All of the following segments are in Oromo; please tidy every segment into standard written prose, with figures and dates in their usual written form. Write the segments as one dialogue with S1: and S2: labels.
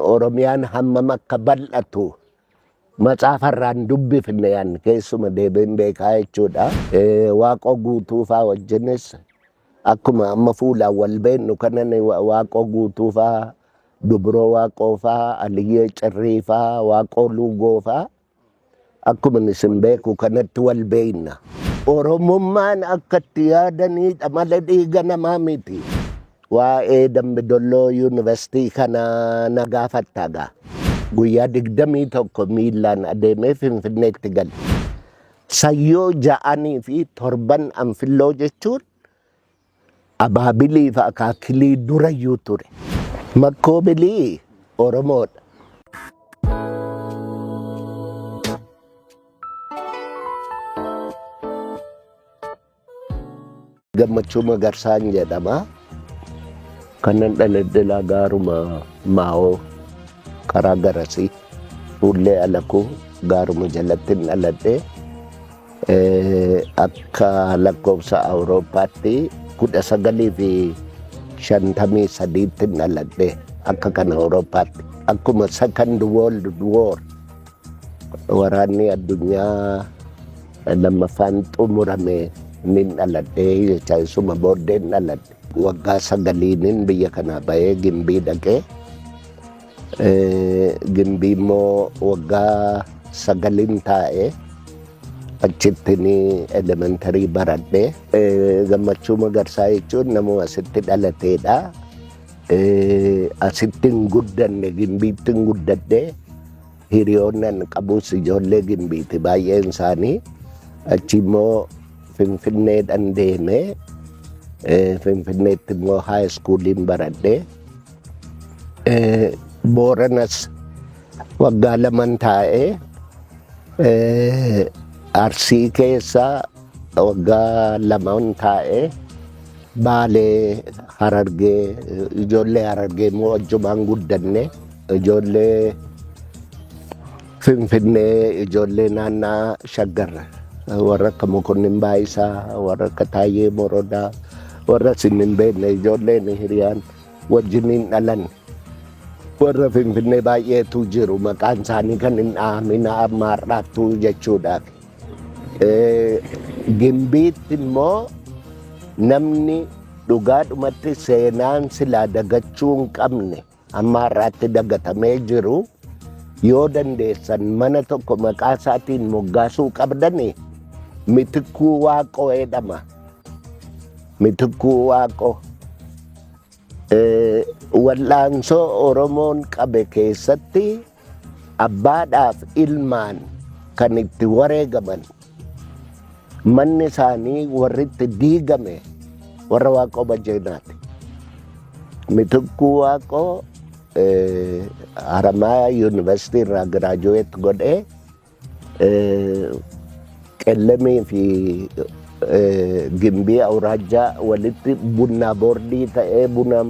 S1: Oromiyaan hammam akka bal'atu matsaafarraan dubbifne yan keessuma deebiin beekaa jechuudha. Waaqoo Guutuufaa wajjinis akkuma amma fuulaan wal beennu kanan Waaqoo Guutuufaa, Dubroo Waaqoofaa, Aliyyee Cirriifaa, Waaqoo Luugoofaa akkuma isin beeku kanatti wal beekna. Oromummaan akka itti yaadaniidha malee dhiiga namaa miti. Waa'ee Dambidolloo Yuunivarsiitii kana na gaafatta gaa. Guyyaa 21 miillaan adeemee Finfinneetti gale. Sayyoo ja'anii fi torban anfilloo jechuun abaabilii fi akaakilii durayyuu ture. Makkoobilii Oromoodha. Gammachuu Magarsaan jedhama. Kanan dhaladhe laa gaaruma Maa'oo karaa garasii fuullee Alakuu gaaruma jalatti hin dhaladhe. Akka lakkoofsa Awurooppaatti 1953tti hin dhaladhe akka kan Awurooppaatti. Akkuma Second World War, waraanni addunyaa lammaffaan xumurame nin dhaladhe jecha, isuma booddeen dhaladhe. Waggaa 9iinin biyya kanaa bahee Gimbii dhaqee, Gimbii immoo waggaa 9n taa'ee achittiin elementary baradhe. Gammachuu Magarsaa jechuun nama asitti dhalateedha. Asitti hin guddanne, Gimbiitti hin guddadhe. Hiriyoonni ani qabus ijoollee Gimbiiti baay'een isaanii. Achi immoo Finfinneedhaan deemee Finfinneetti immoo high schooliin baradhe. Booranas waggaa laman taa'ee, Arsii keessa waggaa laman taa'ee, Baalee, Harargee, ijoollee Harargee immoo wajjumaan guddanne, ijoollee Finfinnee, ijoollee naannaa Shaggar, warra akka Mokonnin Baayisaa, warra akka Taayyee Morodaa, warra isin hin beekne, ijoolleen hiriyaan wajjiniin dhalan. Warra Finfinnee baay'eetu jiru, maqaan isaanii kan hin dhahamin amma har'aattuu jechuudhaaf. Gimbiitti immoo namni dhugaadhumatti seenaan silaa dagachuu hin qabne amma har'aatti dagatamee jiru, yoo dandeessan mana tokko maqaa isaatiin moggaasuu qabdani, Mitikkuu Waaqoo jedhama. Mitikkuu Waaqoo. Wal'aansoo Oromoon qabe keessatti abbaadhaaf ilmaan kan itti wareegaman, manni isaanii warri itti diigame warra Waaqoo Bajjeenaati. Mitikkuu Waaqoo Haramaayaa Yuunivarsiitii irraa graduate godhee Qellemii fi Gimbii Awuraajjaa walitti bunnaa boordii ta'ee buna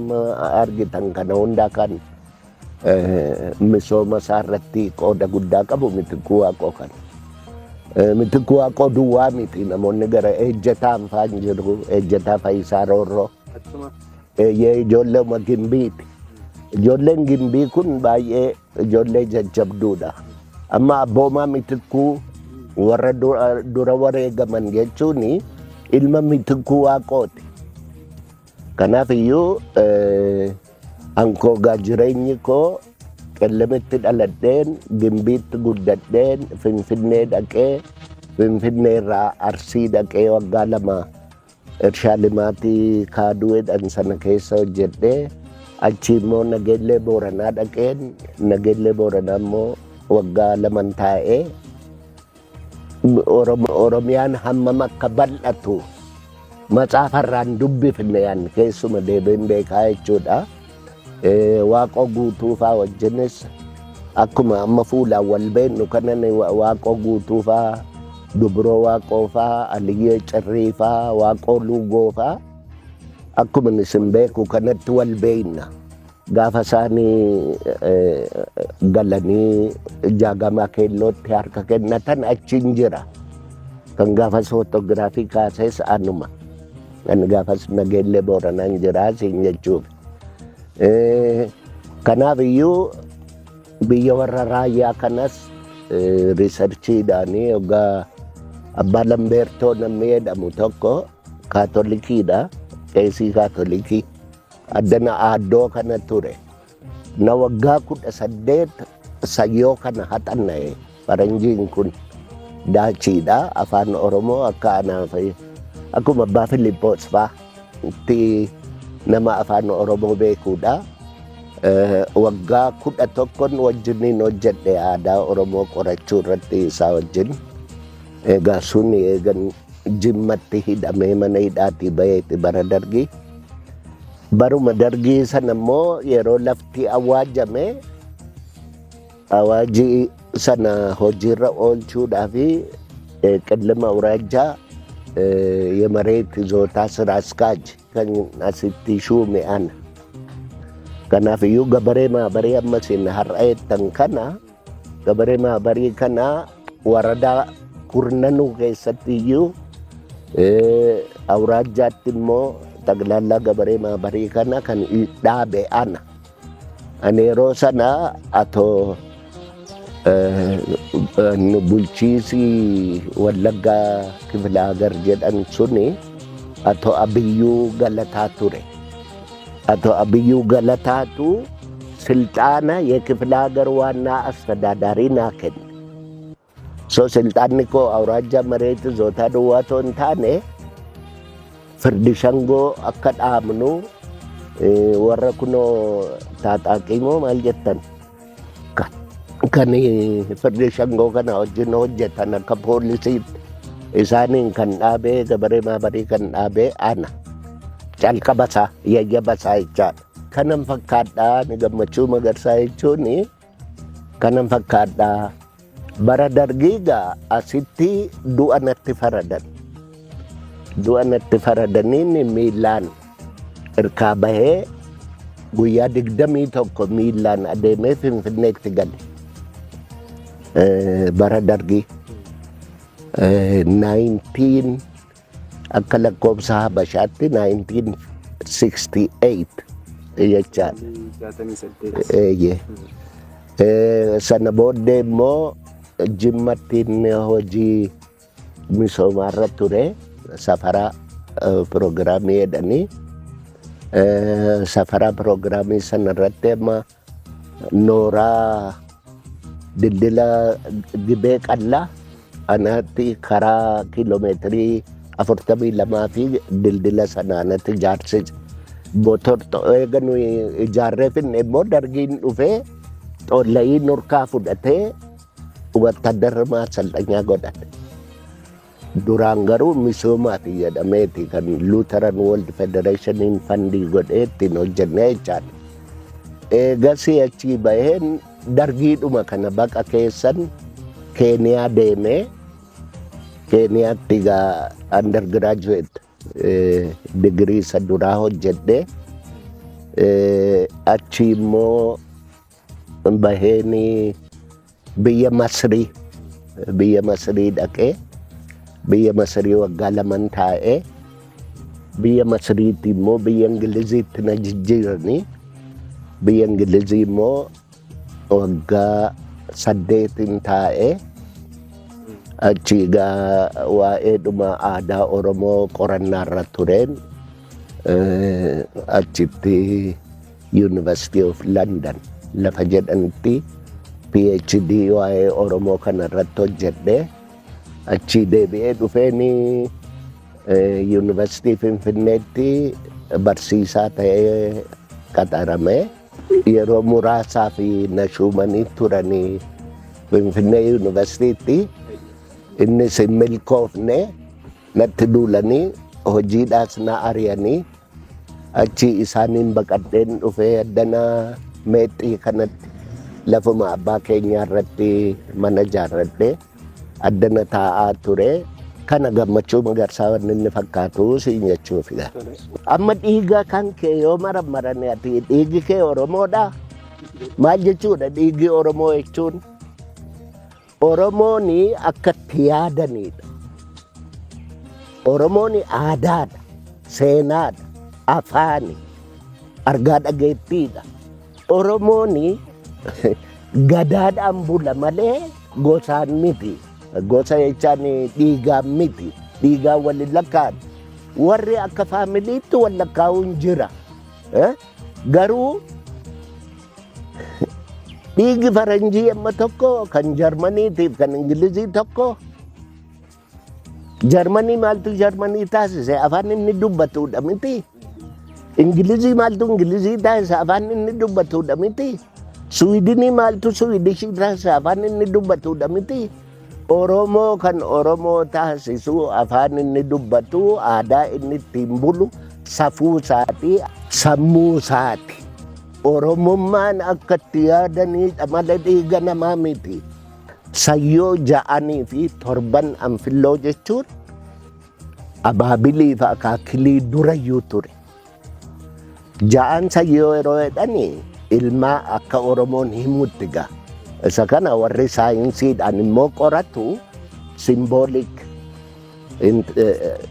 S1: argitan kana hundaa kan misooma isaa irratti qooda guddaa qabu Mitikkuu Waaqoo kana. Mitikkuu Waaqoo duwwaa miti, namoonni gara Ejjetaan faan jiru, Ejjetaa Fayisaa Roorroo. Eeyyee, ijoollee Gimbiiti. Ijoolleen Gimbii kun baay'ee ijoollee jajjabduudha. Amma abboomaa Mitikkuu warra dura wareegaman jechuun ilma Mitikkuu Waaqooti. Kanaaf iyyuu ankoogaa jireenyi koo Qellemitti dhaladheen, Gimbiitti guddadheen, Finfinnee dhaqee, Finfinnee irraa Arsii dhaqee waggaa 2 Irshaa Limaatii Kaaduu jedhan sana keessa hojjedhee, achi immoo Nageellee Booranaa dhaqeen, Nageellee Booranaa immoo waggaa laman taa'ee, Oromiyaan hammam akka bal'atu matsaafarraan dubbifne yan keessuma deebiin beekaa jechuudha. Waaqoo Guutuufaa wajjinis akkuma amma fuulaan wal beennu kanan Waaqoo Guutuufaa, Dubroo Waaqoofaa, Aliyyee Cirriifaa, Waaqoo Luugoofaa akkuma isin beeku kanatti wal beekna. Gaafa isaanii galanii Jaagamaa Keellootti harka kennatan achiin jira. Kan gaafas footogiraafii kaases anuma. Ani gaafas Nageellee Booranaan jira siin jechuuf. Kanaaf iyyuu Biyya warra raayyaa kanas researchiidhaan yoggaa Abbaa Lambeertoo namni jedhamu tokko Kaatolikiidha. Qeesii Kaatolikii. Addana aaddoo kana ture. Na waggaa 18 sayyoo kana haxanna'e faranjiin kun Daachiidha. Afaan Oromoo akka anaaf akkuma Abbaa Filiippoos faa itti nama afaan Oromoo beekuudha. Waggaa 11n wajjiniin hojjedhe aadaa Oromoo qorachuu irratti isaa wajjin. Egaa sun eegan Jimmatti hidhamee mana hidhaatii baheeti bara Dargii. Baruma Dargii sana immoo yeroo lafti awwaajame, awaajii sana hojiirra oolchuudhaaf Qillima Awuraajjaa የመሬት ይዞታ ስራ አስኪያጅ kan asitti shuume ana. Kanaaf iyyuu gabaree maabarii amma isin har'a jettan kana, gabaree maabarii kana waradaa kurnanuu keessatti iyyuu, awuraajjaatti immoo xaqlaallaa gabaree maabarii kana kan dhaabe ana. Ani yeroo sana atoo bulchiisi Wallaggaa Kifilaagar jedhan suni atoo Abiyyuu Galataa ture. Ato Abiyyuu Galataatu silxaana የክፍለ ሀገር ዋና አስተዳዳሪ naa kenne. So silxaanni koo awuraajjaa መሬት ይዞታ duwwaa otoo hin taane, firdi shangoo akka dhaabnu, warra kunoo taaxaaqii moo maal jettan kan firdi shangoo kana wajjin hojjetan akka poolisiitti isaaniin kan dhaabee, gabaree maabarii kan dhaabee ana. Calqabasaa yayyabasaa jechaadha. Kanan fakkaadhaa ni Gammachuu Magarsaa jechuun kanan fakkaadhaa. Bara Dargii gaa asitti du'a natti faradan. Du'a natti faradaniin miillaan irkaa bahee guyyaa 21 miillaan adeemee Finfinneetti gale. Bara Dargii. 19 akka lakkoofsa Habashaatti 1968 jechaadha.
S2: 68.
S1: Eeyyee. Sana booddee immoo Jimmatti inni hojii misoomaarra ture, safara piroogiraamii jedhanii. Safara piroogiraamii sana irratti amma nooraa dildila Gibee Qallaa anatti karaa kiiloomeetirii 42 fi dildila sana anatti ijaarsise. Botor eega nuyi ijaarree finne immoo Dargiin dhufee xoolla'ii nurkaa fudhatee wattaadarra maasalxanyaa godhate. Duraan garuu misoomaati jedhameeti kan Lutheran World Federationiin fund godhee ittiin hojjennee jechaadha. Eegasii achii baheen Dargiidhuma kana baqa keessan Keeniyaa deemee, Keeniyaatti egaa undergraduate digirii isa duraa hojjedhe. Achi immoo baheen biyya Masrii dhaqee, biyya Masrii waggaa laman taa'ee, biyya Masriitti immoo biyya Ingiliziitti na jijjiiranii, biyya Ingilizii immoo waggaa 8n taa'ee, achi egaa waa'eedhuma aadaa Oromoo qorannaarra tureen achitti University of London lafa jedhanitti PhD waa'ee Oromoo kana irratti hojjedhe. Achi deebi'ee dhufeeni Yuunivarsiitii Finfinneetti barsiisaa ta'ee qaxarame. Yeroo muraasaaf na shuumanii turanii Finfinnee Yuunivarsiitiitti. Innis hin milkoofne, natti duulanii hojiidhaas na ari'anii, achi isaaniin baqadheen dhufee addana Meexxii kanatti lafuma abbaa keenyaa irratti mana ijaarradhee addana taa'aa ture. Kana Gammachuu Magarsaa wanni inni fakkaatu siin jechuufidha. Amma dhiiga kan kee yoo marammaran, ati dhiigi kee Oromoodhaa? Maal jechuudha dhiigi Oromoo jechuun? Oromoon akka itti yaadanidha. Oromoon aadaadha, seenaadha, afaani, argaa dhageettiidha. Oromoon Gadaadhaan bula malee gosaan miti. Gosa jechaan dhiigaan miti. Dhiigaan wal hin lakkaa'an. Warri akka faamiliitti wal lakkaa'uun jira. Garuu dhiigi faranjii amma tokko kan Jarmaniitiif kan Ingilizii tokko. Jarmanii maaltu Jarmanii taasise? Afaan inni dubbatudha miti. Ingilizii maaltu Ingilizii taasise? Afaan inni dubbatudha miti. Suwidinii maaltu Suwidishii taasise? Afaan inni dubbatudha miti. Oromoo kan Oromoo taasisu afaan inni dubbatu, aadaa inni ittiin bulu, safuu isaati, sammuu isaati. Oromummaan akka itti yaadanidha malee dhiiga namaa miti. Sayyoo ja'anii fi torban anfilloo jechuun abaabilii fi akaakilii durayyuu ture. Ja'an sayyoo yeroo jedhani ilmaa akka Oromoon himutti gaa. Isa kana warri saayinsiidhaan immoo qoratu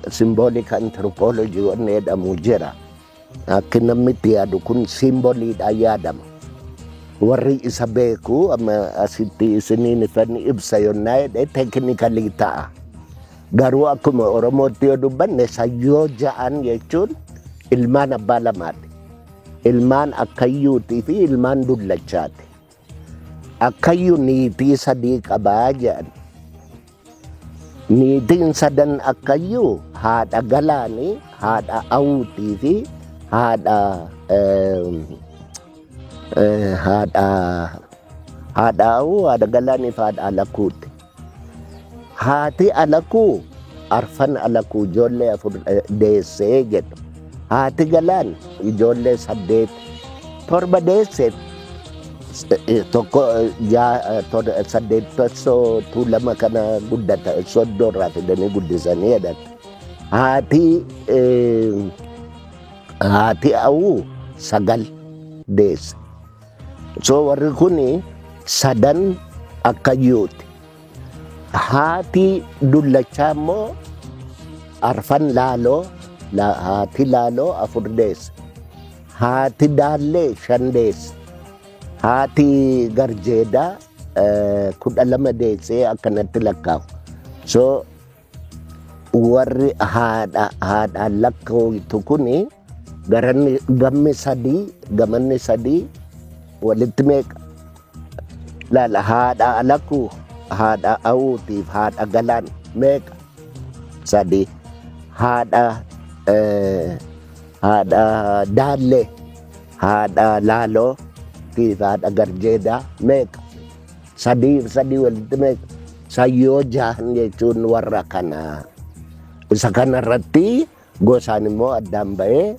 S1: symbolic anthropology wanni jedhamu jira. Akki namni itti yaadu kun simboliidhaan yaadama. Warri isa beeku amma asitti isiniin ifan ibsa yonnaa jedhe technically ta'a. Garuu akkuma Oromootti yoo dubbanne sayyoo ja'an jechuun ilmaan abbaa lamaati. Ilmaan akkayyuutii fi ilmaan dullachaati. Akkayyuu niitii sadii qabaa jedhan. Niitiin sadan akkayyuu haadha galaanii, haadha awuutii fi haadha awuu, haadha galaanii fi haadha alakuuti. Haati alakuu arfan alakuu ijoollee afur deessee jedhu. Haati galaan ijoollee saddeet torba deessee tokko saddeettassoo tuulama kana guddata soddoorraa fidanii guddisanii jedhan. Haati awuu sagal deesse. So warri kuni sadan akkayyuuti. Haati dullachaa immoo arfan laaloo, haati laaloo afur deesse. Haati daallee shan deesse. Haati garjeedaa 12 deessee akkanatti lakkaa'u. So warri haadha haadhaan lakkaa'u kuni garanni gammi sadii gamanni sadii walitti meeqa? Laala, haadha alakuu, haadha awuutiif haadha galaan meeqa? Sadii. Haadha daallee, haadha laaloo fi haadha garjeedaa meeqa? Sadii sadii walitti meeqa? Sayyoo jahan jechuun warra kana. Isa kana irratti gosaan immoo addaan ba'ee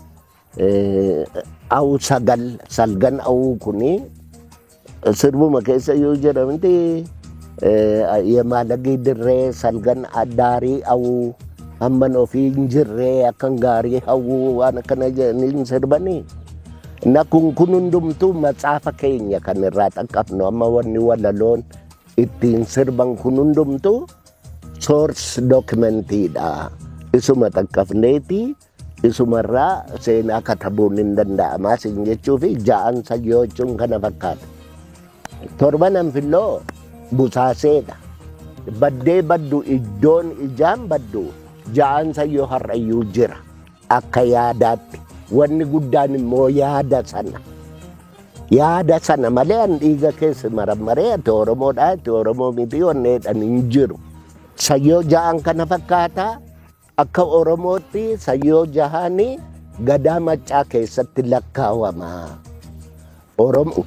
S1: awu sagal salgan awuu kuni sirbuma keessa yoo jedhamti yemaalagii dirree salgan daarii awuu hamman ofii hin jirree akkan gaarii hawwuu waan akkana jedhanii sirbanii. Na kun hundumtuu matsaafa keenya kan irraa xaqqabnu. Amma wanni walaloon ittiin sirban kun hundumtuu source documentiidha. Isuma xaqqabneeti isumarraa seenaa katabuun hin danda'amaa sin jechuu fi ja'an sayyoo jechuun kana fakkaata. Torban anfilloo busaaseedha. Baddee baddu iddoon ijaan baddu ja'an sayyoo har'ayyuu jira. Akka yaadaatti. Wanni guddaan immoo yaada sana. Yaada sana malee an dhiiga keessa marammaree ati Oromoodha ati Oromoo miti wanneedhaan hin jiru. Sayyoo ja'an kana fakkaata. Akka Oromootti sayyoo jahanii gadaa maccaa keessatti lakkaawama. Oromoo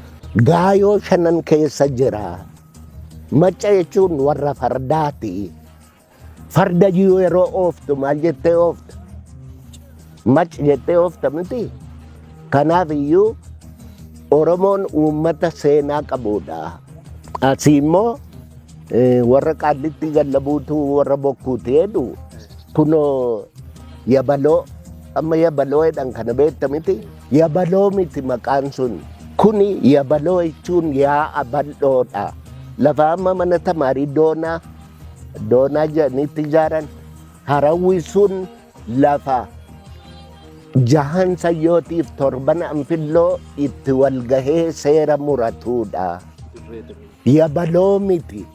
S1: gaayoo shanan keessa jira. Macca jechuun warra fardaati. Farda yeroo ooftu maal jettee oofta? Mac jettee oofta miti. Kanaaf iyyuu Oromoon uummata seenaa qabudha. Asii immoo warra qaallitti gallabuutu warra bokkuuti jedhu kunoo yabaloo amma yabaloo jedhan kana beekta miti. Yabaloo miti maqaan sun. Kuni yabaloo jechuun yaa'a bal'oodha. Lafa amma mana tamaarii doonaa doonaa jedhaniitti ijaaran harawwi sun lafa jahan sayyootiif torban anfilloo itti wal gahee seera muratudha. Yabaloo miti.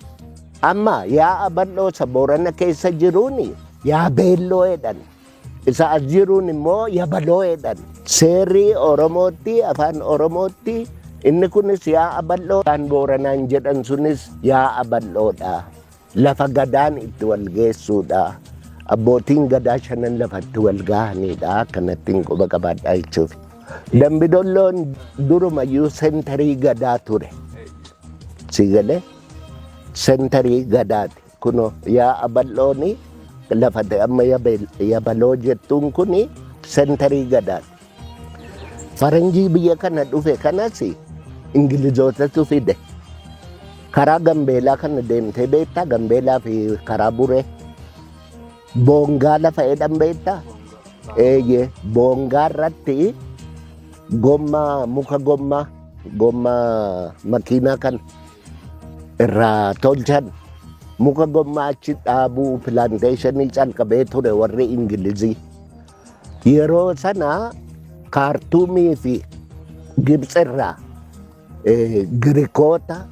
S1: Amma yaa'a bal'oo isa Boorana keessa jiruun Yaabeelloo jedhan. Isa as jiruun immoo Yabaloo jedhan. Seerri Oromootti, afaan Oromootti inni kunis yaa'a bal'oo, kan Booranaan jedhan sunis yaa'a bal'oodha. Lafa gadaan itti wal geessuudha. Abbootiin gadaa shanan lafa itti wal gahanidha. Akkanattiin quba qabaadhaa jechuuf. Dambidolloon durumayyuu sentarii gadaa ture. Si galee sentarii gadaati. Kunoo yaa'a bal'ooni lafa amma Yabaloo jettuun kuni sentarii gadaati. Faranjii biyya kana dhufe kanas Ingilizootatu fide. Karaa Gambeelaa kana deemtee beektaa? Gambeelaa fi karaa Buree. Boongaa lafa jedhan beektaa? Eeyyee, boongaa irratti gommaa, muka gommaa, gommaa makiinaa kana irraa tolchan. Muka gommaa achi dhaabuu pilaanteeshinii calqabee ture warri Ingilizii. Yeroo sana Kaartuumii fi Gibxi irraa Girikoota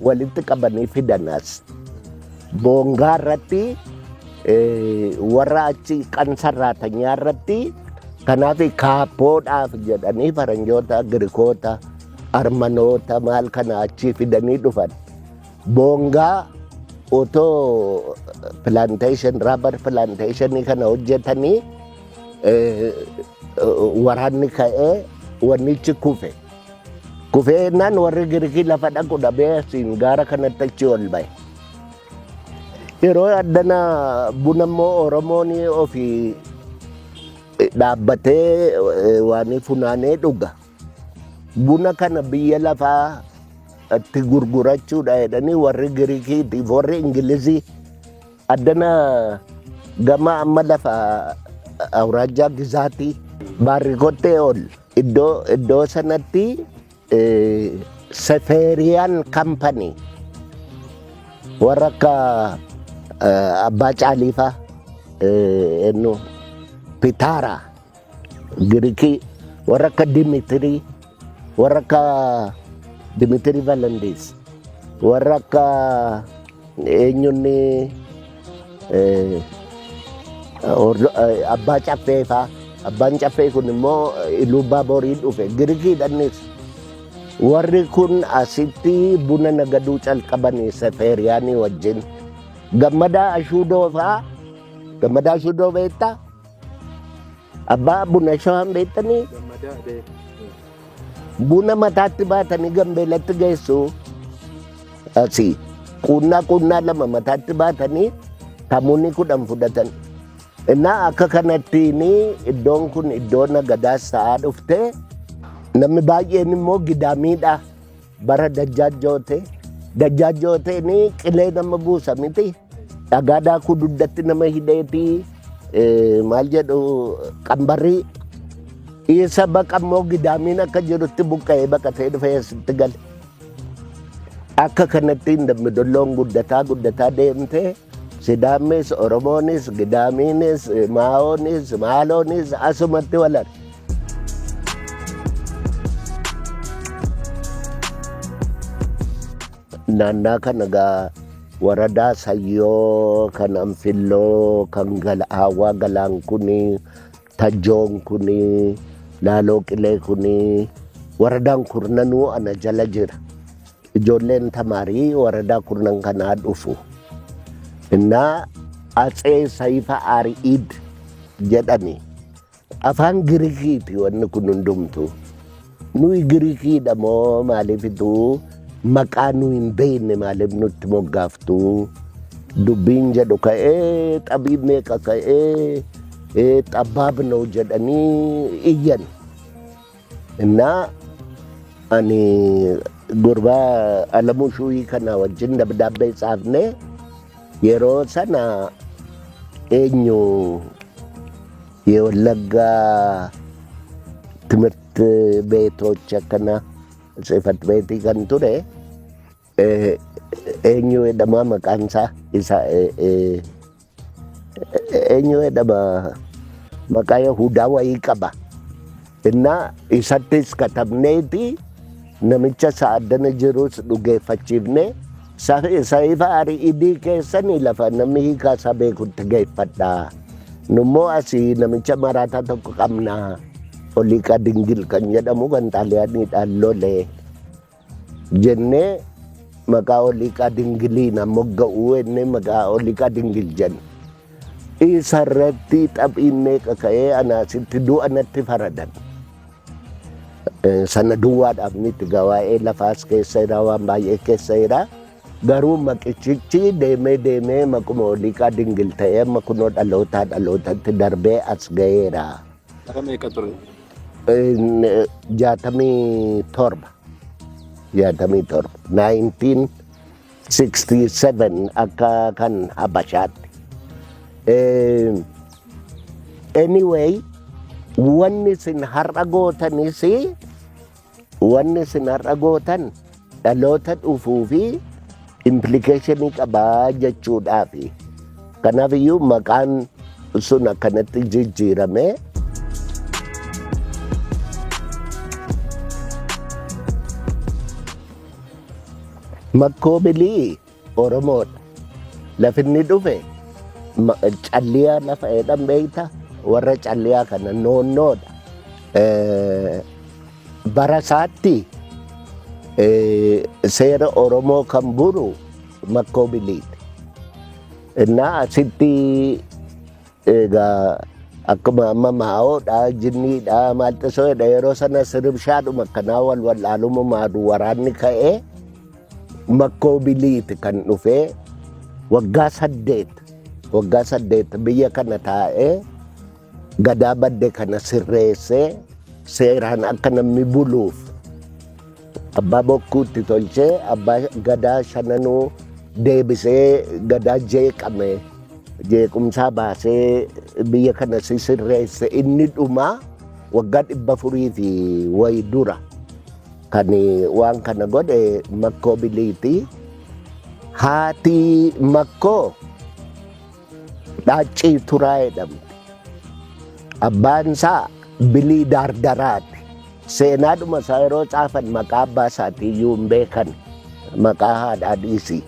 S1: walitti qabanii fidan as. Boongaa irratti warra achi qansarraatanyaa irratti kanaaf kaappoodhaaf jedhanii faranjoota, Girikoota, Armanoota maal kana achii fidanii dhufan. Boongaa otoo plantation, rubber plantation kana hojjetanii waraanni ka'ee wannichi kufe. Kufee jennaan warri Girikii lafa dhaqu dhabee asiin gaara kanatti achi ol ba'e. Yeroo addana buna immoo Oromoon ofii dhaabbatee waan funaanee dhuga. Buna kana biyya lafaa itti gurgurachuudha jedhanii warri Girikiitiif warri Ingilizii addana gama amma lafa awraajjaa Gizaatii Baarrikottee ol iddoo sanatti Sefeeriyaan Kampanii warra akka Abbaa Caaliifaa, eenyu, Pitaaraa Girikii, warra akka Dimitirii, warra akka Dimitirii Valandiis, warra akka eenyunni, Abbaa Caffee faa. Abbaan Caffee kun immoo Iluu Baaborii dhufe. Girikiidhannis. Warri kun asitti buna nagaduu calqabanii Sefeeriyaanii wajjin. Gammadaa Ashuudoo faa. Gammadaa Ashuudoo beektaa? Abbaa buna shawaan beektanii?
S2: Gammadaa beeka.
S1: Buna mataatti baatanii Gambeelatti geessu. Asii quunnaa quunnaa lama mataatti baatanii tamuunni 10 fudhatan. Innaa akka kanattiin iddoon kun iddoo nagadaas ta'aa dhufte, namni baay'een immoo gidaamiidha. Bara Dajjaajjoote. Dajjaajjooteen qilee nama buusa miti. Dhagaa daakuu dugdatti nama hidheeti, maal jedhu, qambarrii. Isa baqa immoo gidaamiin akka jirutti buqqa'ee baqatee dhufee asitti gale. Akka kanatti Dambidolloon guddataa guddataa deemte. Sidaammis, Oromoonis, Gidaamiinis, Maa'oonis, Maaloonis asumatti wal arge. Naannaa kana gaa waradaa Sayyoo, kan Anfilloo, kan Hawwaa Galaan kuni, Tajjoon kuni, Laaloo Qilee kuni, waradaan kurnanuu ana jala jira. Ijoolleen tamaarii waradaa kurnan kanaa dhufu. Innaa Atsee Sayifa Ari'id jedhani. Afaan Girikiiti wanni kun hundumtu. Nuyi Girikiidha moo maaliifitu maqaa nu hin beekne maaliif nutti moggaaftu? Dubbiin jedhu ka'ee xabii meeqa ka'ee xabbaab noo jedhanii iyyan. Innaa ani gurbaa Alamuu Shuuyii kana wajjin dabdaabbee tsaafne. Yeroo sana eenyu የወለጋ ትምህርት ቤቶች akkana ጽሕፈት beetii kan ture eenyu jedhama maqaan isaa, isa eenyu jedhama, maqaa Yahudaa wayii qaba. Innaa isattis katabneeti. Namicha isa addana jirus dhugeeffachiifne sa'ifa ari'idii keessanii lafa namni hiikaa isaa beekutti geeffadhaa. Nummoo asii namicha maraataa tokko qabnaa. Oliiqaa Dingil kan jedhamu kan Xaaliyaaniidhaan lole jennee maqaa Oliiqaa Dingiliin mogga'uu jennee maqaa Oliiqaa Dingil jenna. Isarratti taphiin meeqa ka'ee anaasitti du'a natti faradan. Sana duwwaadhaaf miti, waa'ee lafaas keessa jira, waan baay'ee keessa jira. Garuu maqichichi deemee deemee maquma Oliiqaa Dingil ta'ee amma kunoo dhalootaa dhalootatti darbee as ga'eera.
S2: Bara meeqa ture?
S1: 67. 67. 1967 akka kan Habashaatti. Anyway, wanni isin har'a gootanis, wanni isin har'a gootan dhaloota dhufuu fi implication qabaa jechuudhaafi. Kanaaf iyyuu maqaan sun akkanatti jijjiirame. Makkoo Bilii Oromoodha. Lafinni dhufe Calliyaa lafa jedhan beekta, warra Calliyaa kana noonnoodha. Bara isaatti seera Oromoo kan buru Makkoo Biliiti. Innaa asitti egaa akkuma amma maa'oodha, jinniidha, maalxisoodha, yeroo sana siribshaadhuma akkanaa wal wallaaluma maadu waraanni ka'ee Makkoo Biliiti kan dhufee waggaa 8 biyya kana taa'ee gadaa badde kana sirreessee seeraan akka namni buluuf abbaa bokkuutti tolchee, abbaa gadaa shananuu deebisee, gadaa jeeqame jeequmsaa baasee biyya kana sirreesse. Inni dhumaa waggaa 400 fi wayi dura kan waan kana godhe Makkoo Biliiti. Haati Makkoo Dhaaccii Turaa jedhamti. Abbaan isaa Bilii Daardaraati. Seenaadhuma isaa yeroo caafan maqaa abbaa isaatii iyyuu hin beekan. Maqaa haadhaa dhiisi.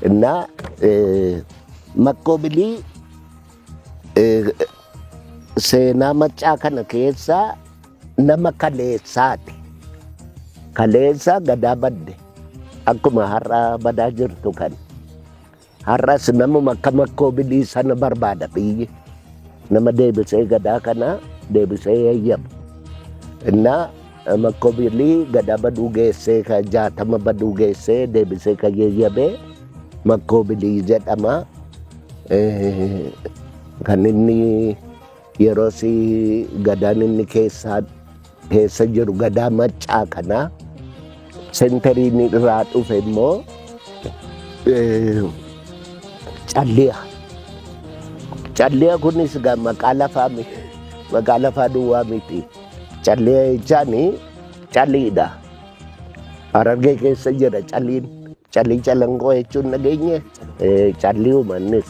S1: Innaa Makkoo Bilii seenaa maccaa kana keessaa nama kaleessaati. Kaleessa gadaa badde akkuma har'a badaa jirtu kan. Har'as namuma akka Makkoo Bilii sana barbaada biyyi. Nama deebisee gadaa kana deebisee yayyabu. Innaa Makkoo Bilii gadaa baduu geessee, ka 60 baduu geessee deebisee kan yayyabee Makkoo Bilii jedhama. Kan inni yeroo si gadaan inni keessa jiru gadaa maccaa kanaa centeriin irraa dhufe immoo Calliya. Calliya kunis egaa maqaa lafaa maqaa lafaa duwwaa miti. Calliya jechaan caliidha. Harargee keessa jira caliin. Calii Calanqoo jechuun dhageenye calliuma innis.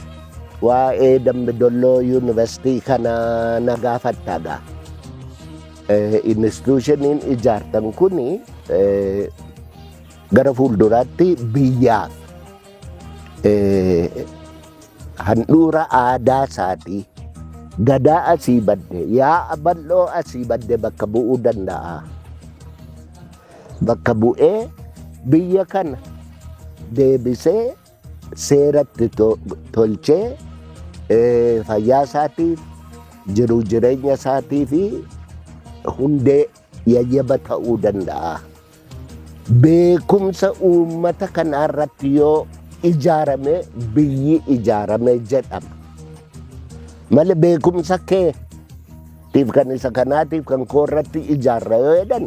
S1: Waa'ee Dambi Dolloo Yuunivarsiitii kana na gaafatta gaa. Institutioniin ijaartan kuni gara fuulduraatti biyyaaf handhuura aadaa isaatii, gadaa asii badde, yaa'a bal'oo asii badde bakka bu'uu danda'a. Bakka bu'ee biyya kana deebisee seeratti tolchee fayyaa isaatiif, jiruu jireenya isaatii fi hundee yayyaba ta'uu danda'a. Beekumsa uummata kanaa irratti yoo ijaarame biyyi ijaarame jedhama. Malee beekumsa keetiif kan isa kanaatiif kan koo irratti ijaarra yoo jedhan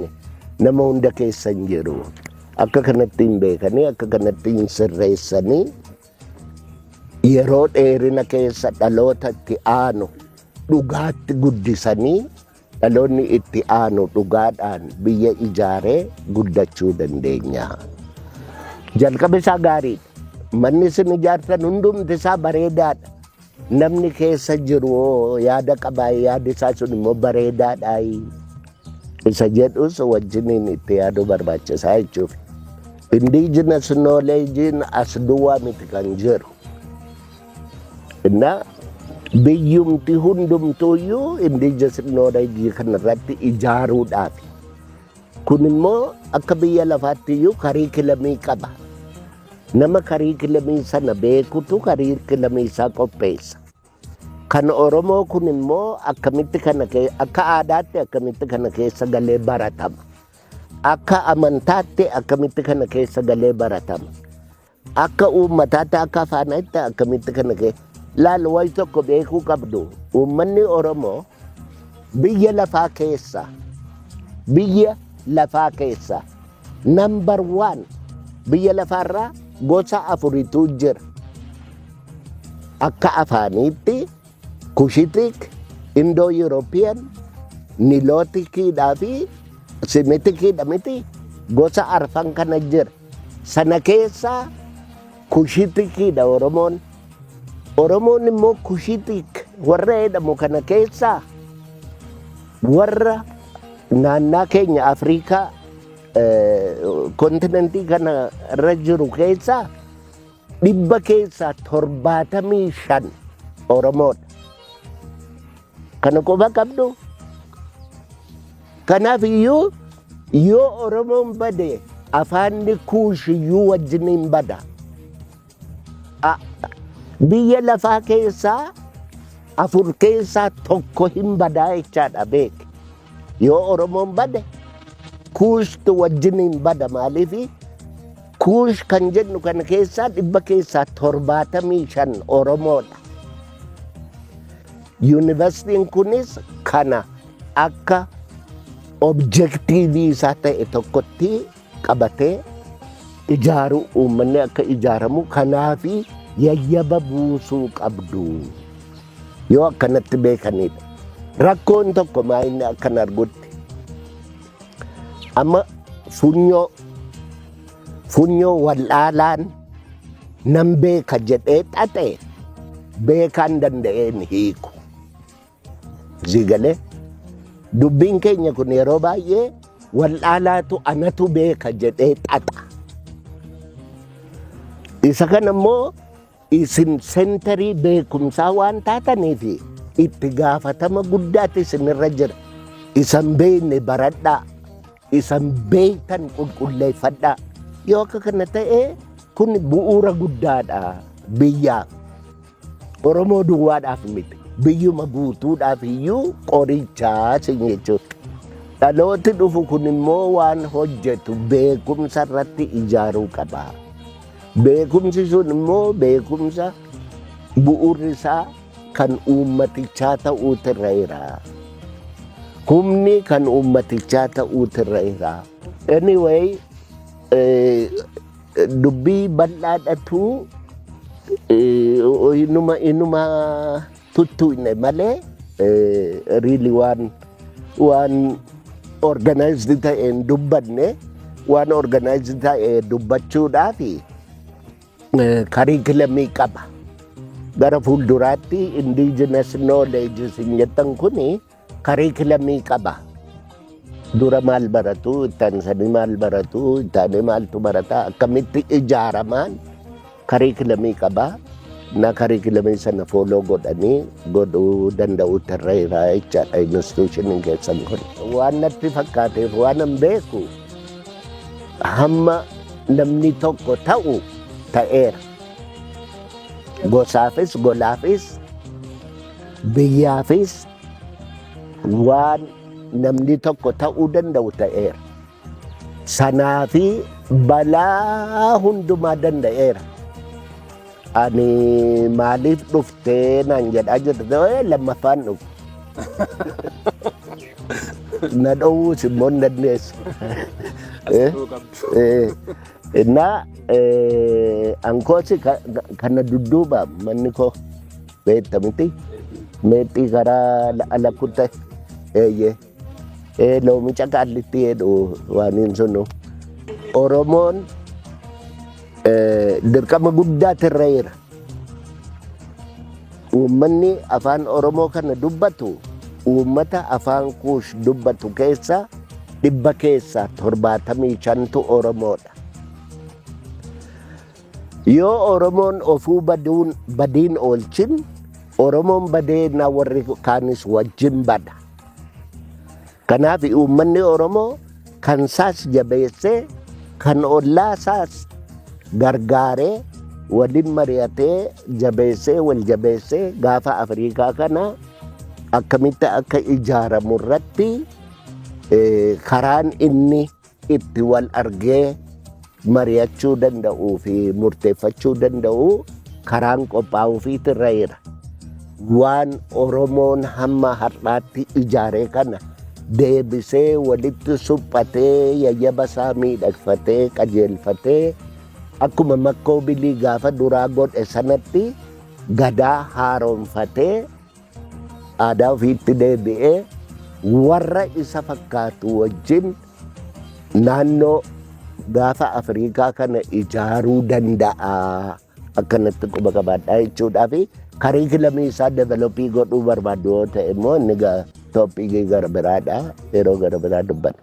S1: nama hunda keessa hin jiru. Akka kanatti hin beekanii, akka kanatti hin sirreessanii, yeroo dheerina keessa dhaloota itti aanu dhugaatti guddisanii dhaloonni itti aanu dhugaadhaan biyya ijaaree guddachuu dandeenya. Jalqabi isaa gaariidha. Manni isin ijaartan hundumti isaa bareedaadha. Namni keessa jiru yaada qabaa, yaadi isaa sun immoo bareedaadha. Isa jedhus wajjiniin itti yaaduu barbaachisaa jechuuf. Indigenous knowledge'n as duwwaa miti kan jiru. Inna biyyumti hundumtuuyyuu indigenous knowledge kanarratti ijaaruudhaaf. Kun immoo akka biyya lafaatti iyyuu curriculumii qaba. Nama curriculumii sana beekutu curriculumii isaa qopheessa. Kan Oromoo kun immoo akkamitti kana akka aadaatti akkamitti kana keessa galee baratama? Akka amantaatti akkamitti kana keessa galee baratama? Akka uummataatti, akka afaanitti akkamitti kana keessa? Laal, wayi tokko beekuu qabdu. Uummanni Oromoo biyya lafaa keessa number one. Biyya lafaarraa gosa afuritu jira. Akka afaaniitti Cushitic, Indo European, Niloticiidhaa fi Semiticiidha miti? Gosa arfan kana jira. Sana keessaa Cushiticiidha Oromoon. Oromoon immoo Cushitic warra jedhamu kana keessaa warra naannaa keenya Afrikaa continentii kana irra jiru keessaa 75% Oromoodha. Kana quba qabdu. Kanaaf iyyuu yoo Oromoon bade, afaanni Kuush iyyuu wajjiniin bada. Biyya lafaa keessaa afur keessaa tokko hin badaa jechaadha, beek. Yoo Oromoon bade, Kuushtu wajjiniin bada. Maaliifi Kuush kan jennu kana keessaa 75% Oromoodha. Yuunivarsiitiin kunis kana akka objectiveii isaa ta'e tokkotti qabatee ijaaru, uummanni akka ijaaramu kanaafi yayyaba buusuu qabdu. Yoo akkanatti beekanidha. Rakkoon tokko maa inni akkan argutti amma funyoo wallaalaan nan beeka jedhee xaxe beekaan danda'een hiiku. Zigalee dubbiin keenya kun yeroo baay'ee wallaalaatu anatu beeka jedhee xaxa. Isa kana immoo isin centerii beekumsaa waan taataniif itti gaafatama guddaatu isinirra jira. Isan beekne baradhaa. Isan beektan qulqulleeffadhaa. Yoo akka kana ta'e, kun bu'uura guddaadha biyyaaf. Oromoo duwwaadhaaf miti. Biyyuma guutuudhaaf iyyuu qorichaa sin jechuudha. Dhalooti dhufu kun immoo waan hojjetu beekumsa irratti ijaaruu qaba. Beekumsi sun immoo beekumsa bu'uurri isaa kan uummatichaa ta'uutu irra jira. Humni kan uummatichaa ta'uutu irra jira. Anyway, dubbii bal'aadhatu inuma tuttuqne malee, really waan organized ta'een dubbanne. Waan organized ta'e dubbachuudhaaf curriculumii qaba. Gara fuulduraatti indigenous knowledge isin jettan kuni curriculumii qaba. Dura maal baratu, ittaansanii maal baratu, ittaanee maaltu barata, akkamitti ijaaramaan curriculumii qaba. Na curriculumii sana follow godhanii godhuu danda'uutu irra jira jechaadha institutioniin keessan kun. Waan natti fakkaateef waan an beeku hamma namni tokko ta'u ta'eera. Gosaafis, golaafis, biyyaafis waan namni tokko ta'uu danda'u ta'eera. Sanaafi balaa hundumaa danda'eera. Ani maaliif dhuftee naan jedhaa jirte, lammaffaan dhufu. Na dhowwuus immoo hin dandeessu. Innaa ankoosi kana dudduuba manni koo beekta miti, meexxii karaa ala kutte, eeyyee, loomica qaallitti jedhu waan hin sunu. Oromoon dirqama guddaatu irra jira. Uummanni afaan Oromoo kana dubbatu uummata afaan Kuush dubbatu keessa 75%tu Oromoodha. Yoo Oromoon ofuu baduun badiin oolchin, Oromoon badee na warri kaanis wajjin bada. Kanaaf uummanni Oromoo kan isaas jabeessee, kan ollaa isaas gargaaree, waliin mari'atee, jabeessee, wal jabeessee, gaafa Afrikaa kana akkamitti akka ijaaramu irratti karaan inni itti wal argee mari'achuu danda'uu fi murteeffachuu danda'u karaan qophaa'uufiitu irra jira. Waan Oromoon hamma har'aatti ijaare kana deebisee walitti suphatee, yayyaba isaa miidhagfatee, qajeelfatee, akkuma Makkoo Bilii gaafa duraa godhe sanatti gadaa haaromfatee, aadaa ofiitti deebi'ee, warra isa fakkaatu wajjin naannoo gaafa Afrikaa kana ijaaruu danda'a. Akkanatti quba qabaadhaa jechuudhaa fi curriculumii isaa develop godhuu barbaadu yoo ta'e immoo inni topicii gara biraadha, yeroo gara biraa dubbanna.